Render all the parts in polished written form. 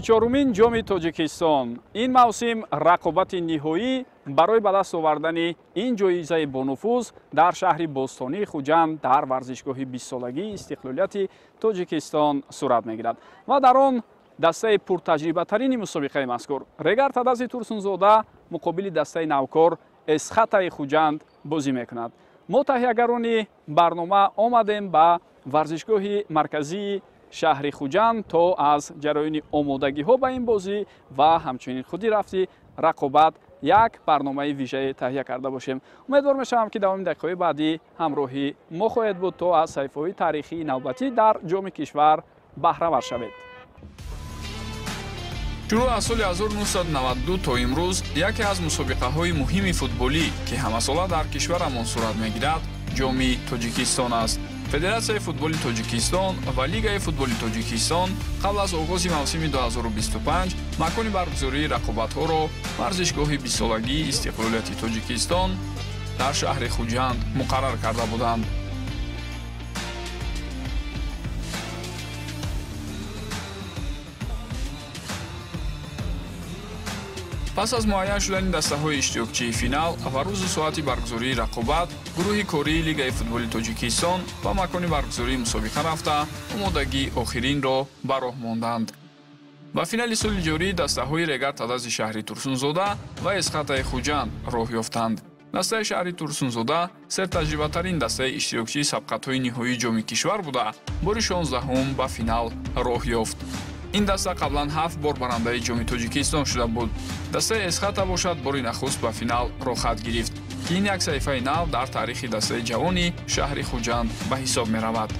34-умин ҷоми Тоҷикистон. Ин мавсим рақобати ниҳоӣ барои ба даст овардани ин ҷоизаи бонуфуз дар шаҳри бостонии Хуҷанд дар варзишгоҳи 20-солагии истиқлолияти Тоҷикистон сурат мегирад ва дар он дастаи пуртаҷрибатарини мусобиқаи мазкур Регар Тадази Турсунзода муқобили дастаи навкор Эсхатаи Хуҷанд бозӣ мекунад. Мо таҳиягарони барнома омадем ба варзишгоҳи марказии шаҳри Хуҷанд то аз ҷараёни омодагиҳо ба ин бозӣ ва ҳамчунин худи рафти рақобат як барномаи вижае таҳия карда бошем. Умедвор мешавам, ки давоми дақиқаҳои баъдӣ ҳамроҳи мо хоҳед буд, то аз саҳифаҳои таърихии навбатӣ дар ҷоми кишвар баҳравар шавед. Шурӯъ аз соли 1992 то имрӯз яке аз мусобиқаҳои муҳими футболӣ, ки ҳамасола дар кишварамон сурат мегирад, ҷоми Тоҷикистон аст. Федератсияи футболи Тоҷикистон ва Лигаи футболи Тоҷикистон қабл аз оғози мавсими 2025 макони баргузории рақобатҳоро варзишгоҳи 20-солагии истиқлолияти Тоҷикистон дар шаҳри Хуҷанд муқаррар карда буданд. Пас аз муайян шудани дастаҳои иштирокчии финал ва рӯзу соати баргузории рақобат, гурӯҳи кории Лигаи футболи Тоҷикистон ба макони баргузории мусобиқа рафта, омодагии охиринро ба роҳ монданд. Ба финали соли ҷорӣ дастаҳои Регар Тадази шаҳри Турсунзода ва Эсхатаи Хуҷанд роҳ ёфтанд. Дастаи шаҳри Турсунзода сертаҷрибатарин дастаи иштирокчии сабқатҳои ниҳоии ҷоми кишвар буда, бори 16-ум ба финал роҳ ёфт. Ин даста қаблан 7 бор барандаи ҷоми Тоҷикистон шуда буд. Дастаи Эсхата бошад, бори нахуст ба финал роҳхат гирифт, ки ин як саҳифаи нав дар таърихи дастаи ҷавони шаҳри Хуҷанд ба ҳисоб меравад.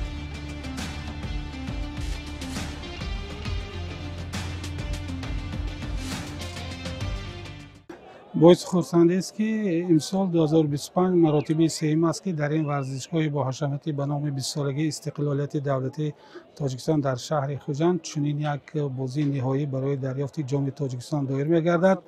Боиси хурсандист, ки имсол 2025 маротиби сеюм аст, ки дар ин варзишгоҳи боҳашаматӣ ба номи 20-солагии истиқлолияти давлатии Тоҷикистон дар шаҳри Хуҷанд чунин як бозии ниҳоӣ барои дарёфти ҷоми Тоҷикистон доир мегардад.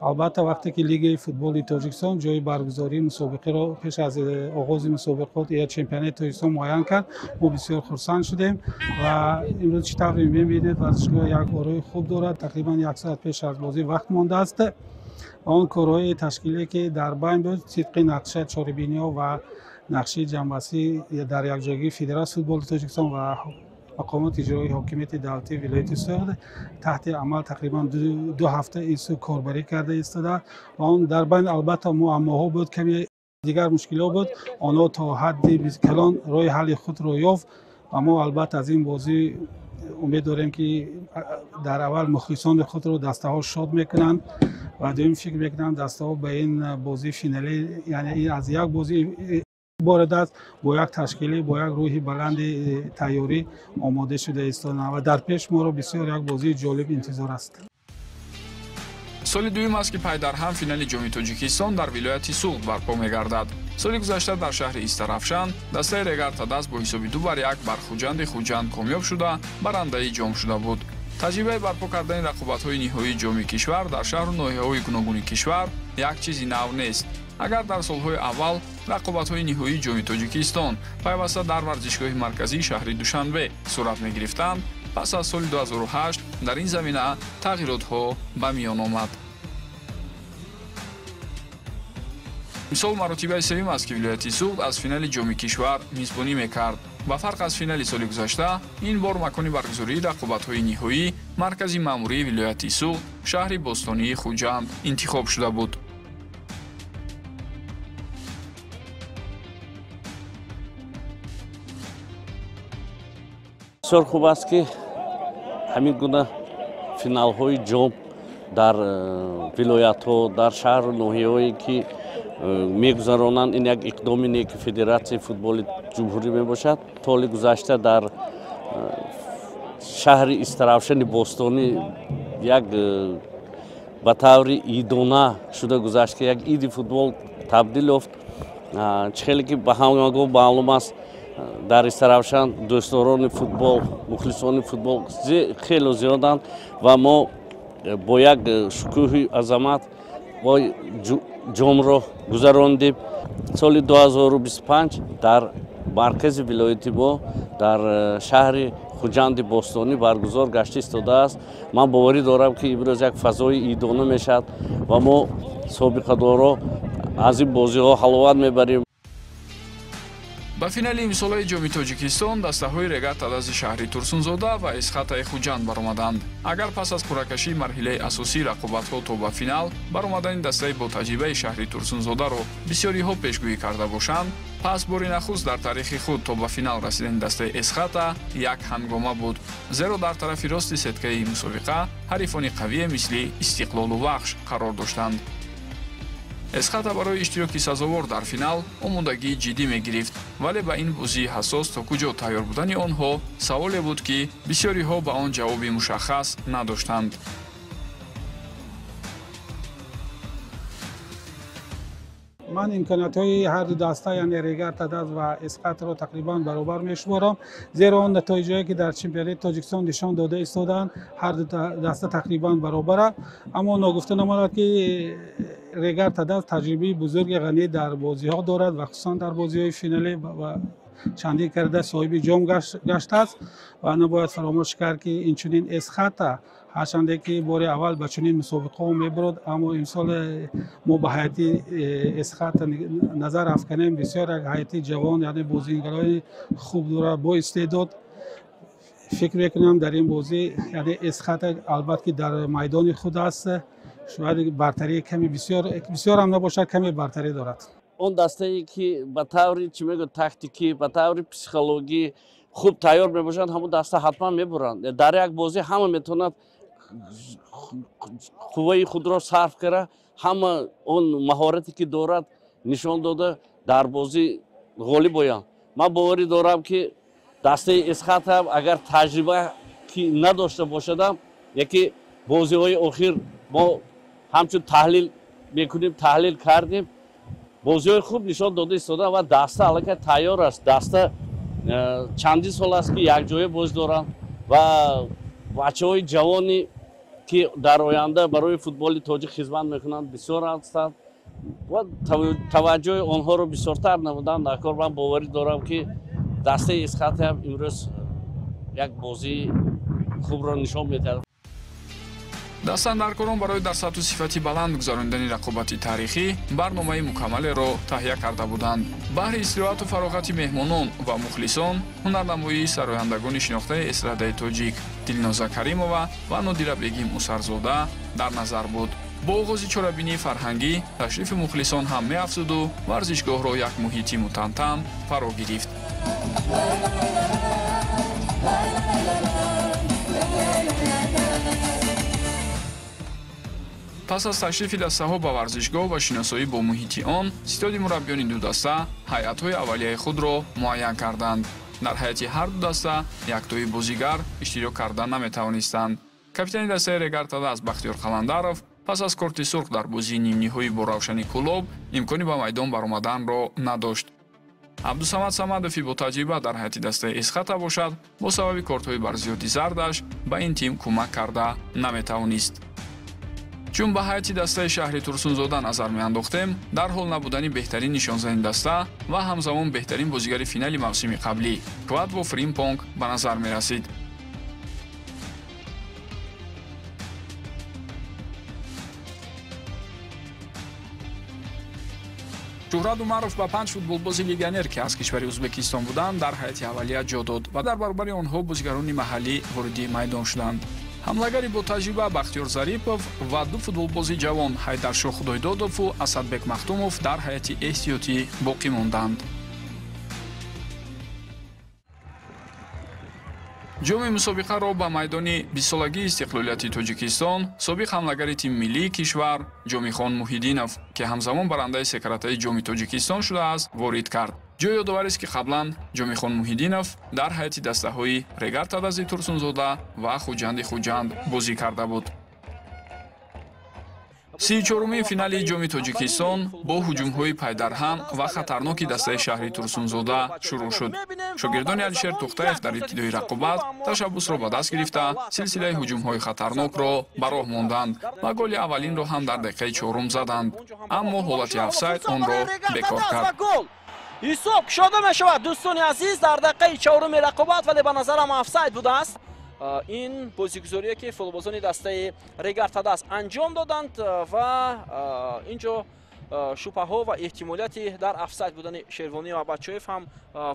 Албатта, вақте ки Лигаи футболи Тоҷикистон ҷои баргузории мусобиқаро пеш аз оғози мусобиқот ё чемпионати Тоҷикистон муайян кард, мо бисёр хурсанд шудем ва имрӯз чӣ тавре мебинед, варзишгоҳ як орои хуб дорад. Тақрибан як соат пеш аз бозӣ вақт мондааст. Он корҳои ташкилие, ки дар байн буд, тибқи нақша, чорабиниҳо ва нақшаи ҷамъбастӣ дар якҷоягии Федератсияи футболи Тоҷикистон ва мақомоти иҷроии ҳокимияти давлатии вилояти Суғд таҳти амал тақрибан 2 ҳафта ин сӯ корбарӣ карда истода ва он дар байн албатта муаммоҳо буд, каме дигар мушкилиҳо буд, онҳо то ҳадди калон роҳи ҳалли худро ёфт ва мо албатта аз ин бозӣ умед дорем, ки дар аввал мухлисони худро дастаҳо шод мекунанд ва дуюм фикр мекунам дастаҳо ба ин бозии финалӣ, яъне аз як бозӣ иборат аст, бо як ташкилӣ, бо як рӯҳи баланди тайёрӣ омода шуда истоданд ва дар пеш моро бисёр як бозии ҷолиб интизор аст. Соли дуюм аст, ки пайдарҳам финали ҷоми Тоҷикистон дар вилояти Суғд барпо мегардад. Соли гузашта дар шаҳри Истарафшан дастаи Регар Тадаз бо ҳисоби 2-1 бар Хуҷанди Хуҷанд комёб шуда, барандаи ҷом шуда буд. Таҷрибаи барпо кардани рақобатҳои ниҳоии ҷоми кишвар дар шаҳру ноҳияҳои гуногуни кишвар як чизи нав нест. Агар дар солҳои аввал рақобатҳои ниҳоии ҷоми Тоҷикистон пайваста дар варзишгоҳи марказии шаҳри Душанбе сурат мегирифтанд, пас аз соли 2008 дар ин замина тағйиротҳо ба миён омад. Имсол маротибаи сеюм аст, ки вилояти Суғд аз финали ҷоми кишвар мизбонӣ мекард. Ба фарқ аз финали соли гузашта, ин бор макони баргузории рақобатҳои ниҳоӣ маркази маъмурии вилояти Суғд, шаҳри бостонии Хуҷанд интихоб шуда буд. Бисёр хуб аст, ки ҳамин гуна финалҳои ҷом дар вилоятҳо, дар шаҳру ноҳияҳое, ки мегузаронанд, ин як иқдоми неки Федератсияи футболи ҷумҳурӣ мебошад. Соли гузашта дар шаҳри Истаравшани бостонӣ як ба таври идона шуда гузашт, ки як иди футбол табдил ёфт. Чӣ хеле ки ба ҳамагон маълум аст, дар Истаравшан дӯстдорони футбол, мухлисони футбол хеле зиёданд ва мо бо як шукӯҳи азамат бо ҷомро гузарондем. Соли 2025 дар маркази вилояти мо дар шаҳри Хуҷанди бостонӣ баргузор гашта истодааст. Ман боварӣ дорам, ки имрӯз як фазои идона мешавад ва мо собиқадоро аз ин бозиҳо ҳаловат мебарем. Ба финали имсолаи Ҷоми Тоҷикистон дастаҳои Регар Тадази шаҳри Турсунзода ва Эсхатаи Хуҷанд баромаданд. Агар пас аз қуръакашии марҳилаи асосии рақобатҳо то ба финал баромадани дастаи ботаҷрибаи шаҳри Турсунзодаро бисёриҳо пешгӯӣ карда бошанд, пас бори нахуст дар таърихи худ то ба финал расидани дастаи Эсхата як ҳангома буд, зеро дар тарафи рости сеткаи мусобиқа ҳарифони қавие мисли Истиқлолу Вахш қарор доштанд. Эсхата барои иштироки сазовор дар финал омодагии ҷиддӣ мегирифт, вале ба ин бозии ҳассос то куҷо тайёр будани онҳо саволе буд, ки бисёриҳо ба он ҷавоби мушаххас надоштанд. Ман имкониятҳои ҳар ду даста, яъне Регар Тадаз ва Эсхатро тақрибан баробар мешуморам, зеро он натоиҷое ки дар чемпионати Тоҷикистон нишон дода истодаанд, ҳар ду даста тақрибан баробаранд. Аммо ногуфта намонад, ки Регар Тадаз таҷрибаи бузурги ғанӣ дар бозиҳо дорад ва хусусан дар бозиҳои финалӣ ва чандин карда соҳиби ҷом гаштааст. Ва набояд фаромӯш кард, ки инчунин Эсхата ҳарчанде ки бори аввал ба чунин мусобиқаҳо мебурд, аммо имсол мо ба ҳайати Эсхата назар афканем, бисёр як ҳайати ҷавон, яъне бозигарони хуб дорад, бо истеъдод. Фикр мекунам, дар ин бозӣ, яъне Эсхата албатта ки дар майдони худ аст, шояд бартарии ками, бисёр ҳам набошад, каме бартарӣ дорад. Он дастае ки ба таври чӣ мегӯ тактикӣ, ба таври психологӣ хуб тайёр мебошанд, ҳамон даста ҳатман мебуранд. Дар як бозӣ ҳама метавонад қувваи худро сарф кара, ҳама он маҳорате ки дорад нишон дода дар бозӣ ғолиб оянд. Ман боварӣ дорам, ки дастаи Эсхата агар таҷриба ки надошта бошадам, яке бозиҳои охир мо ҳамчун таҳлил мекунем, таҳлил кардем, бозиҳои хуб нишон дода истода ва даста аллакай тайёр аст. Даста чандин сол аст, ки якҷоя бозӣ доранд ва бачаҳои ҷавоне ки дар оянда барои футболи тоҷик хизмат мекунанд бисёр ҳастанд ва таваҷҷӯҳи онҳоро бисёртар намуданд дар кор. Ман боварӣ дорам, ки дастаи Эсхата ҳам имрӯз як бозии хубро нишон медиҳад. Дастандаркорон барои дар сатҳу сифати баланд гузаронидани рақобати таърихӣ барномаи мукаммалеро таҳия карда буданд. Баҳри истироҳату фароғати меҳмонон ва мухлисон ҳунарнамоии сарояндагони шинохтаи эстрадаи тоҷик Дилноза Каримова ва Нодира Бегим Усарзода дар назар буд. Бо оғози чорабинии фарҳангӣ ташрифи мухлисон ҳам меафзуду варзишгоҳро як муҳити мутантан фаро гирифт. Пас аз ташрифи дастаҳо ба варзишгоҳ ва шиносоӣ бо муҳити он, ситоди мураббиёни ду даста ҳайатҳои аввалияи худро муайян карданд. Дар ҳайати ҳар ду даста яктои бозигар иштирок карда наметавонистанд. Капитани дастаи Регар Тадаз Бахтиёр Қаландаров пас аз корти сурх дар бозии нимниҳоӣ бо Равшани Кӯлоб имкони ба майдон баромаданро надошт. Абдусамад Самадови бо таҷриба дар ҳайати дастаи Эсхата бошад, бо сабаби кортҳои барзиёди зардаш ба ин тим кӯмак карда наметавонист. Чун ба ҳайати дастаи шаҳри Турсунзода назар меандохтем, дарҳол набудани беҳтарин нишонзани даста ва ҳамзамон беҳтарин бозигари финали мавсими қаблӣ Квадво Фримпонг ба назар мерасид. Шӯҳрат Умаров ба 5 футболбози легионер, ки аз кишвари Ӯзбекистон буданд, дар ҳайати аввалия ҷо дод ва дар баробари онҳо бозигарони маҳаллӣ вориди майдон шуданд. Ҳамлагари ботаҷриба Бахтиёр Зарипов ва ду футболбози ҷавон Ҳайдаршоҳ Худойдодову Асадбек Махтумов дар ҳайати эҳтиётӣ боқӣ монданд. Ҷоми мусобиқаро ба майдони 20-солагии истиқлолияти Тоҷикистон собиқ ҳамлагари тими миллии кишвар Ҷомихон Муҳиддинов, ки ҳамзамон барандаи секретари Ҷоми Тоҷикистон шудааст, ворид кард. Ҷои ёдоварист, ки қаблан Ҷомихон Муҳиддинов дар ҳайати дастаҳои Регар Тадази Турсунзода ва Хуҷанди Хуҷанд бозӣ карда буд. 34-умин финали Ҷоми Тоҷикистон бо ҳуҷумҳои пайдарҳам ва хатарноки дастаи шаҳри Турсунзода шурӯъ шуд. Шогирдони Алишер Тухтаев дар ибтидои рақобат ташаббусро ба даст гирифта, силсилаи ҳуҷумҳои хатарнокро ба роҳ монданд ва голи аввалинро ҳам дар дақиқаи чорум заданд, аммо ҳолати офсайд онро бекор кард. Ҳисоб кушода мешавад, дӯстони азиз, дар дақиқаи чаҳоруми рақобат, вале ба назарам офсайд будааст. Ин бозигузорие ки футболбозони дастаи Регар-ТадАЗ анҷом доданд ва инҷо шубҳаҳо ва эҳтимолияти дар офсайд будани Шервонӣ Мабачоев ҳам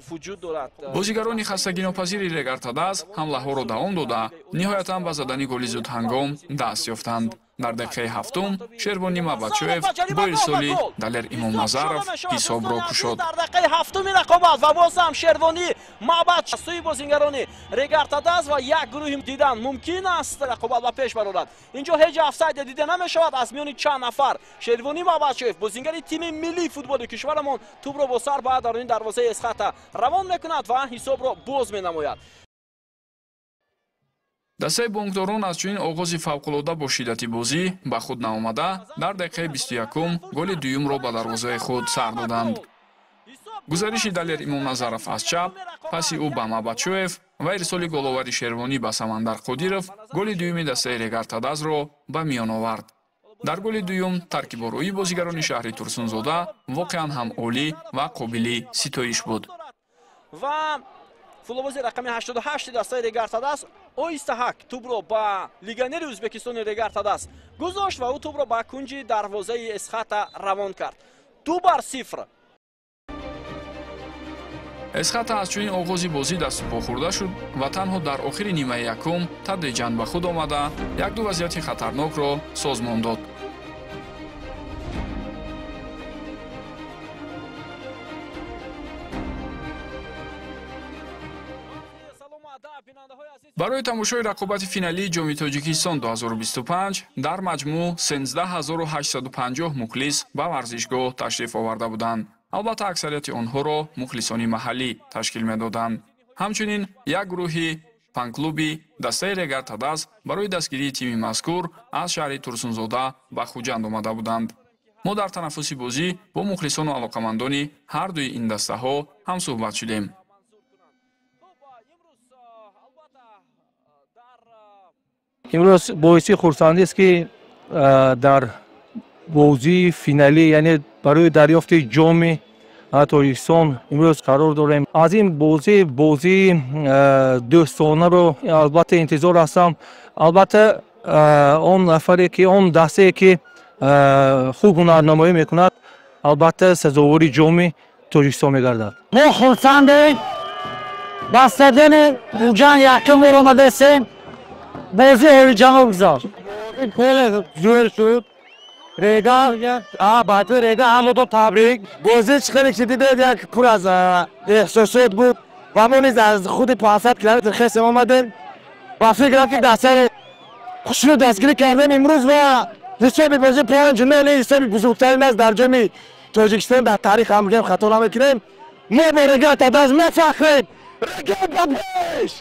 вуҷуд дорад. Бозигарони хастагинопазири Регар-ТадАЗ ҳамлаҳоро давом дода, ниҳоятан ба задани голи зудҳангом даст ёфтанд. Дар дақиқаи ҳафтум Шервонӣ Мабачоев бо ирсоли Далер Имомназаров ҳисобро кушод. Дар дақиқаи ҳафтуми рақобат ва боз ҳам Шервонӣ Мабач сӯи бозингарони Регар-ТадАЗ ва як гурӯҳи дидан мумкин аст рақобат ба пеш барорад. Инҷо ҳеҷ офсайде дида намешавад аз миёни чанд нафар. Шервонӣ Мабачоев, бозингари тими миллии футболи кишварамон, тӯбро бо сар ба даруни дарвозаи Эсхата равон мекунад ва ҳисобро боз менамояд. Дастаи бонкдорон аз чунин оғози фавқулода бо шиддати бозӣ ба худ наомада, дар дақиқаи 21 голи дуюмро ба дарвозаи худ сар доданд. Гузариши Далер Имомназаров аз чап, паси ӯ ба Мабачоев ва ирсоли головари Шервонӣ ба Самандар Қодиров голи дуюми дастаи Регар-ТадАЗро ба миён овард. Дар голи дуюм таркибороии бозигарони шаҳри Турсунзода воқеан ҳам олӣ ва қобили ситоиш буд. Ва футболбози рақами 88 дастаи Регар-ТадАЗ оҳистаҳак тӯбро ба легионери Ӯзбекистони Регар-ТадАЗ гузошт ва ӯ тӯбро ба кунҷи дарвозаи Эсхата равон кард. 2-0. Эсхата аз чунин оғози бозӣ дасту по хӯрда шуд ва танҳо дар охири нимаи якум тадриҷан ба худ омада, якду вазъияти хатарнокро созмон дод. Барои тамошои рақобати финалии Ҷоми Тоҷикистон 2025 дар маҷмӯъ 13850 мухлис ба варзишгоҳ ташриф оварда буданд. Албатта, аксарияти онҳоро мухлисони маҳаллӣ ташкил медоданд. Ҳамчунин як гурӯҳи фанклуби дастаи Регар-ТадАЗ барои дастгирии тими мазкур аз шаҳри Турсунзода ба Хуҷанд омада буданд. Мо дар танаффуси бозӣ бо мухлисону алоқамандони ҳар дуи ин дастаҳо ҳамсӯҳбат шудем. Имрӯз боиси хурсандист, ки дар бозии финалӣ, яъне барои дарёфти ҷоми Тоҷикистон имрӯз қарор дорем. Аз ин бозӣ бозии дӯстонаро албатта интизор ҳастам. Албатта, он нафаре ки, он дастае ки хуб ҳунарнамоӣ мекунад, албатта сазовори ҷоми Тоҷикистон мегардад. Мо хурсандем, ба стадиони Хуҷанд якум бор омадастем. Бозӣ ҳаяҷонов гузашт, хеле зӯр шуд. Регар, баъди Регар ҳамаро табрик. Бозӣ чӣ хеле ки дидед, як пур аз эҳсосот буд ва мо низ аз худи 500 километр хесем омадем ва фикрам ки дастаи хушрӯ дастгирӣ кардем имрӯз ва ҳисоби бозӣ 5-0 ҳисоби бузургтарин аст дар ҷоми Тоҷикистон дар таърих, ҳам бигем хато намекунем. Мо бо Регар-ТадАЗ мефахрем. Регар ба пеш!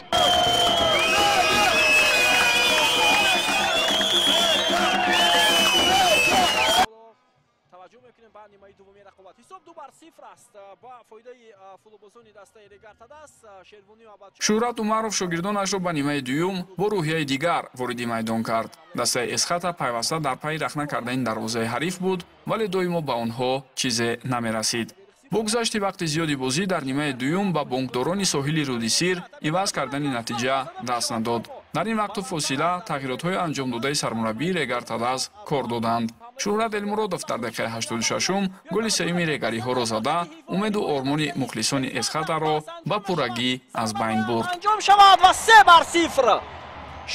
Шӯҳрат Умаров шогирдонашро ба нимаи дуюм бо рӯҳияи дигар вориди майдон кард. Дастаи Эсхата пайваста дар пайи рахна кардани дарвозаи ҳариф буд, вале доимо ба онҳо чизе намерасид. Бо гузашти вақти зиёди бозӣ дар нимаи дуюм ба бонкдорони соҳили руди Сир иваз кардани натиҷа даст надод. Дар ин вақту фосила тағйиротҳои анҷомдодаи сармураббии Регар-ТадАЗ кор доданд. Шӯҳрат Элмуродов дар дақиқаи 86-ум голи сеюми регариҳоро зада, умеду ормони мухлисони Эсхатаро ба пуррагӣ аз байн бурд. Анҷом шавад ва 3-0.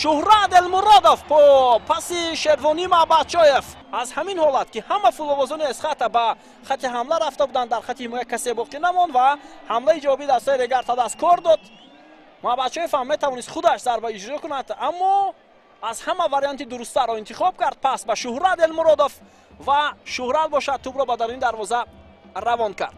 Шӯҳрат Элмуродов бо паси Шервонӣ Мабачоев аз ҳамин ҳолат, ки ҳама футболбозони Эсхата ба хати ҳамла рафта буданд, дар хати ҳимоя касе боқӣ намонд ва ҳамлаи ҷавобии дастаи Регар-ТадАЗ кор дод. Мабачоев ҳам метавонист худаш зарба иҷро кунад, аммо аз ҳама варианти дурусттарро интихоб кард. Пас ба Шӯҳрат Элмуродов ва Шӯҳрат бошад тӯбро ба даруни дарвоза равон кард.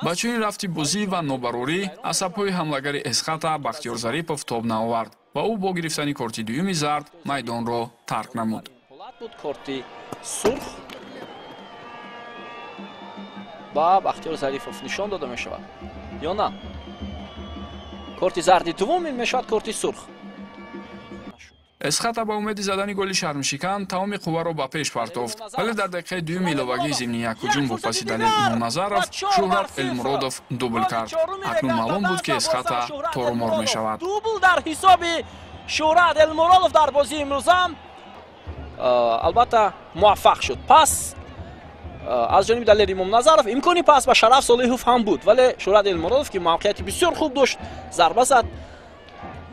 Ба чунин рафти бозӣ ва нобарорӣ асабҳои ҳамлагари Эсхата Бахтиёр Зарипов тоб наовард ва ӯ бо гирифтани корти дуюми зард майдонро тарк намуд. Корти сурх ба Бахтиёр Зарипов нишон дода мешавад ё на? Корти зарди дуввум ин мешавад корти сурх. Эсхата ба умеди задани голи шармшикан тамоми қувваро ба пеш партофт, вале дар дақиқаи дуюми иловагӣ зимни як ҳуҷум бо паси Далер Имомназаров Шӯҳрат Элмуродов дубл кард. Акнун маълум буд, ки Эсхата торумор мешавад. Дубл дар ҳисоби Шӯҳрат Элмуродов дар бозии имрӯза албатта муваффақ шуд. Пас аз ҷониби Далер Имомназаров имкони пас ба Шараф Солиҳов ҳам буд, вале Шӯҳрат Элмуродов, ки мавқеияти бисёр хуб дошт, зарба зад.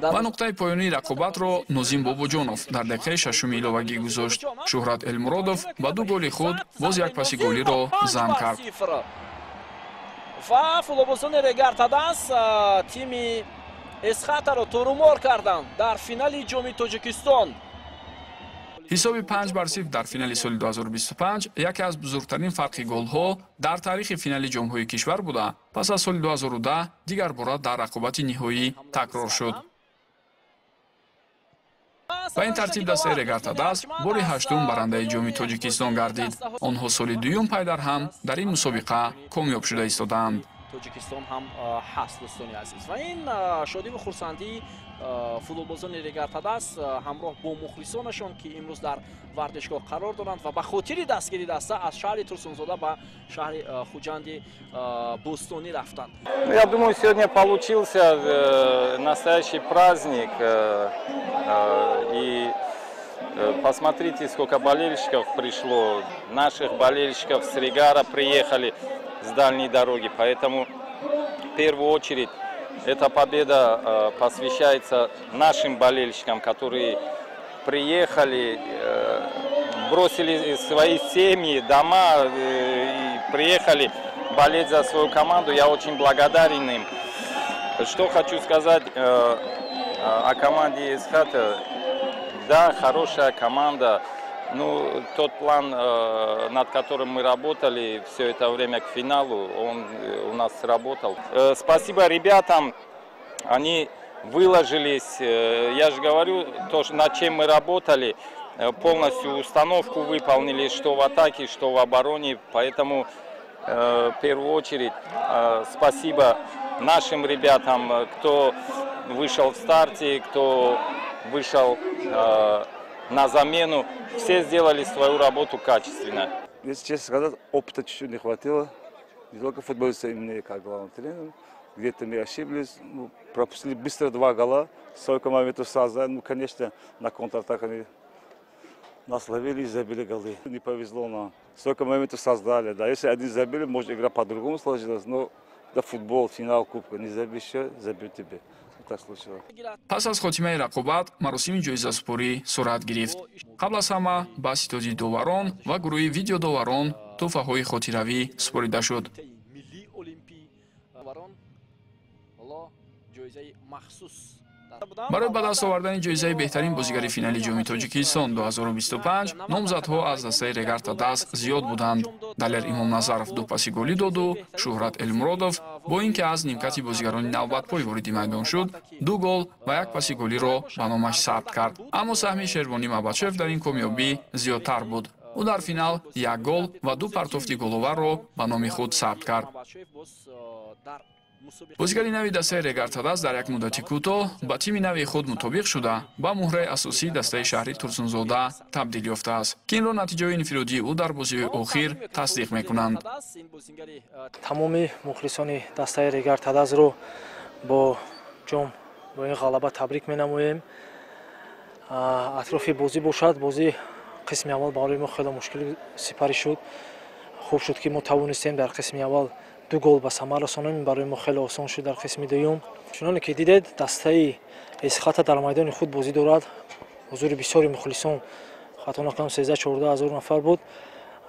Ва нуқтаи поёнии рақобатро Нозим Бобоҷонов дар дақиқаи шашуми иловагӣ гузошт. Шӯҳрат Элмуродов ба ду голи худ боз як паси голиро зам кард. Ва футболбозони Регар-ТадАЗ тими Эсхатаро торумор карданд дар финали Ҷоми Тоҷикистон. Ҳисоби 5-0 дар финали соли 2025 яке аз бузургтарин фарқи голҳо дар таърихи финали ҷомҳои кишвар буда, пас аз соли 2010 дигар бора дар рақобати ниҳоӣ такрор шуд. Ба ин тартиб дастаи Регар-ТадАЗ бори ҳаштум барандаи Ҷоми Тоҷикистон гардид. Онҳо соли дуюм пайдарҳам дар ин мусобиқа комёб шуда истодаанд. Тоҷикистон ҳам ҳаст, дӯстони азиз. Ва ин шодиву хурсандии футболбозони Регар-ТадАЗ ҳамроҳ бо мухлисонашон, ки имрӯз дар варзишгоҳ қарор доранд ва ба хотири дастгири даста аз шаҳри Турсунзода ба шаҳри Хуҷанди бӯстонӣ рафтанд. Я думаю, сегодня получился настоящий праздник. И посмотрите, сколько болельщиков пришло. Наших болельщиков с Регара приехали с дальней дороги. Поэтому в первую очередь эта победа посвящается нашим болельщикам, которые приехали, бросили свои семьи, дома и приехали болеть за свою команду. Я очень благодарен им. Что хочу сказать о команде Эсхата. Да, хорошая команда. Ну, тот план, над которым мы работали все это время к финалу, он у нас сработал. Спасибо ребятам, они выложились. Я же говорю, то, над чем мы работали, полностью установку выполнили, что в атаке, что в обороне. Поэтому, в первую очередь, спасибо нашим ребятам, кто вышел в старте, кто вышел на замену. Все сделали свою работу качественно. Если честно сказать, опыта чуть-чуть не хватило. Не только футболиста, и мне, как главному тренеру. Где-то мы ошиблись, ну, пропустили быстро 2 гола. Столько моментов создали. Ну, конечно, на контратаках они нас ловили и забили голы. Не повезло нам. Столько моментов создали. Да, если один забили, может, игра по-другому сложилась. Но да, футбол, финал кубка. Не забей еще, забьют тебе. Пас аз хотимаи рақобат маросими ҷоизасупорӣ сурат гирифт. Қабл аз ҳама ба ситоди доварон ва гурӯҳи видеодоварон тӯҳфаҳои хотиравӣ супорида шуд. Барои ба даст овардани ҷоизаи беҳтарин бозигари финали Ҷоми Тоҷикистон 2025 номзадҳо аз дастаи Регар-ТадАЗ зиёд буданд. Далер Имомназаров ду паси голӣ доду Шӯҳрат Элмуродов бо ин ки аз нимкати бозигарони навбатпой вориди майдон шуд, 2 гол ва як паси голиро ба номаш сабт кард. Аммо саҳми Шервонӣ Мабачев дар ин комёбӣ зиёдтар буд. Ӯ дар финал 1 гол ва 2 партофти головарро ба номи худ сабт кард. Бозигари нави дастаи Регар-ТадАЗ дар як муддати кӯтоҳ ба тими нави худ мутобиқ шуда, ба муҳраи асосии дастаи шаҳри Турсунзода табдил ёфтааст, ки инро натиҷаҳои инфиродии ӯ дар бозиҳои охир тасдиқ мекунанд. Тамоми мухлисони дастаи Регар-ТадАЗро бо ҷом, бо ин ғалаба табрик менамоем. Атрофи бозӣ бошад, бозӣ қисми аввал барои мо хеле мушкил сипарӣ шуд. Хуб шуд, ки мо тавонистем дар қисми аввал 2 гол ба самар расонем. Барои мо хеле осон шуд дар қисми дуюм. Чуноне ки дидед, дастаи Эсхата дар майдони худ бозӣ дорад. Ҳузури бисёри мухлисон, хато накунам, 13-14 ҳазор нафар буд.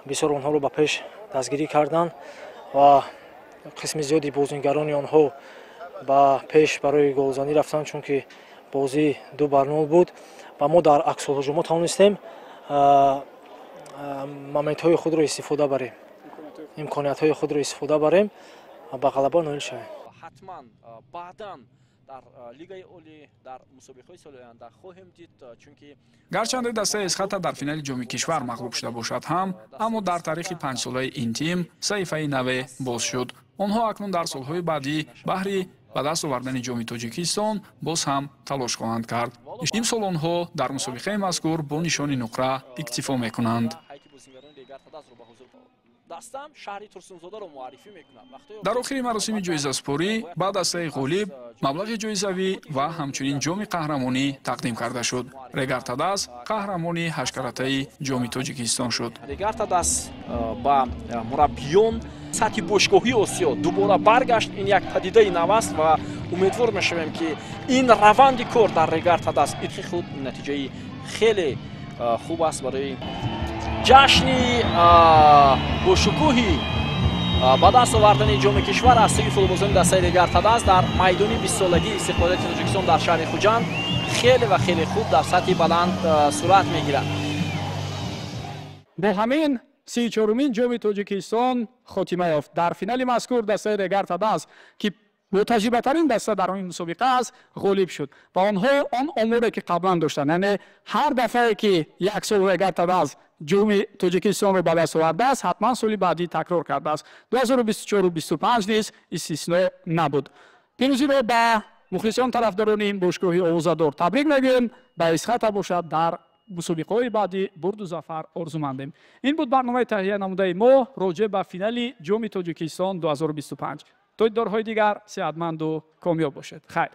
Бисёр онҳоро ба пеш дастгирӣ карданд ва қисми зиёди бозингарони онҳо ба пеш барои голзанӣ рафтанд, чунки бозӣ 2-0 буд ва мо дар аксулҳуҷумҳо тавонистем моментҳои худро истифода барем, имкониятҳои худро истифода барем ва ба ғалаба ноил шавем. Ҳатман баъдан дар Лигаи Олӣ дар мусобиқаҳои соли оянда хоҳем дид, чунки гарчанде дастаи Эсхата дар финали Ҷоми кишвар мағлуб шуда бошад ҳам, аммо дар таърихи панҷсолаи ин тим саҳифаи наве боз шуд. Онҳо акнун дар солҳои баъдӣ баҳри ба даст овардани ҷоми Тоҷикистон боз ҳам талош хоҳанд кард. Имсол онҳо дар мусобиқаи мазкур бо нишони нуқра иктифо мекунанд. Дар охири маросими ҷоизаспорӣ ба дастаи ғолиб маблағи ҷоизавӣ ва ҳамчунин ҷоми қаҳрамонӣ тақдим карда шуд. Регар Тадаз қаҳрамони ҳашткаратаи ҷоми Тоҷикистон шуд. Регар Тадаз ба мураббиён сатҳи бошгоҳии Осиё дубора баргашт. Ин як падидаи нав аст ва умедвор мешавем, ки ин раванди кор дар Регар Тадаз худ натиҷаи хеле хуб аст барои ҷашни бошукӯҳи ба даст овардани ҷоми кишвар аз сӯи футболбозони дастаи Регар Тадаз дар майдони 20-солагии истиқлолияти Тоҷикистон дар шаҳри Хуҷанд хеле ва хеле хуб дар сатҳи баланд сурат мегирад. Бо ҳамин 34-умин ҷоми Тоҷикистон хотима ёфт. Дар финали мазкур дастаи Регар Тадаз, ки ботаҷрибатарин даста дар ин мусобиқа аст, ғолиб шуд ва онҳо он оморе ки қаблан доштанд, яъне ҳар дафъае ки як сол Регар Тадаз ҷоми Тоҷикистонро ба даст овардааст, ҳатман соли баъдӣ такрор кардааст. 2024-25 низ истисно набуд. Пирӯзиро ба мухлисон, тарафдорони ин бошгоҳи овозадор табрик мегӯем. Ба Эсхата бошад дар мусобиқаҳои баъдӣ бурду зафар орзумандем. Ин буд барномаи таҳия намудаи мо роҷеъ ба финали ҷоми Тоҷикистон 2025. То дидорҳои дигар сеҳатманду комёб бошед. Хайр.